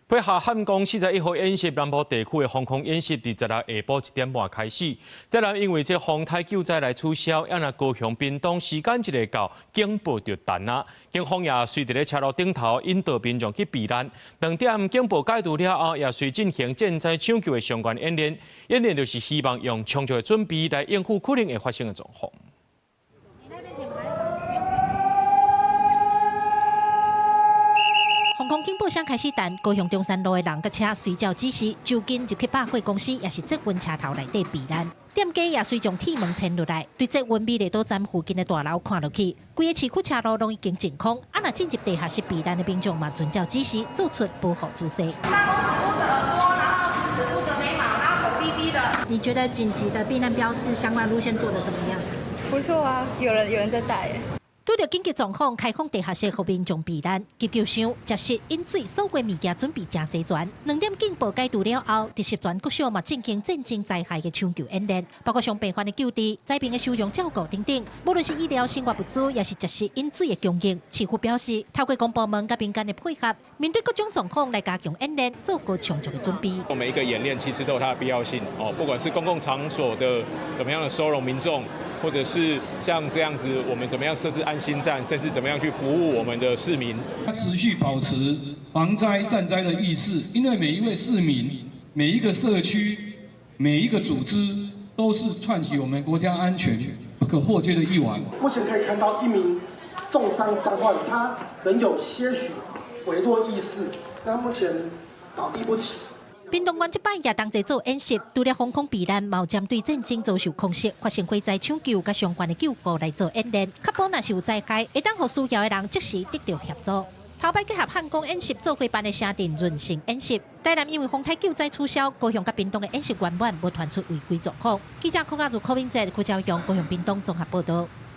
配合漢光41號演習，南部地區的防空演習，佇16下晡1點半開始。台南因為這風颱救災來取消，啊若高雄、屏東時間一下到，警報就彈啦。警方也隨佇咧車路頂頭引導民眾去避難。2點警報解除了後，也隨進行戰災搶救的相關演練。演練就是希望用充足的準備來應付可能會發生的狀況。防空警報聲開始彈，高雄中山路的人佮車隨照指示，就近入去百貨公司，抑是捷運車頭內底避難。店家也隨將鐵門牽落來，對捷運美麗島站附近的大樓看落去，規个市區車路攏已經淨空。啊，若進入地下室避難的民眾嘛，遵照指示做出保護姿勢。大拇指捂著耳朵，然後食指捂著眉毛，然後頭低低的。你覺得緊急的避難標示相關路線做得怎麼樣？不錯啊，有人在帶。拄著緊急狀況，開放地下室予民眾避難，急救箱、食食、飲水，所有物件準備誠齊全。2點警報解除了後，佇十全國小嘛進行戰爭災害的搶救演練，包括傷病患的救治、災民的收容照顧等等。無論是醫療、生活物資，抑是食食飲水的供應，市府表示，透過公部門佮民間的配合，面對各種狀況來加強演練，做過充足的準備。每一個演練其實都有它的必要性哦，不管是公共場所的怎麼樣的收容民眾，或者是像這樣子，我們怎麼樣設置安心站，甚至怎麼樣去服務我們的市民。持續保持防災戰災的意識，因為每一位市民、每一個社區、每一個組織，都是串起我們國家安全不可或缺的一環。目前可以看到一名重傷傷患，他仍有些許微弱意識，但目前倒地不起。屏東縣這擺也同齊做演習，除了防空避難，嘛有針對戰爭遭受空襲、發生火災搶救佮相關的救護來做演練，確保若是有災害，會當予需要的人即時得著協助。頭擺結合漢光演習做伙辦的城鎮潤成演習，台南因為風颱救災取消，高雄佮屏東的演習圓滿，無傳出違規狀況。記者柯亞如、柯明哲、柯昭陽，高雄屏東綜合報導。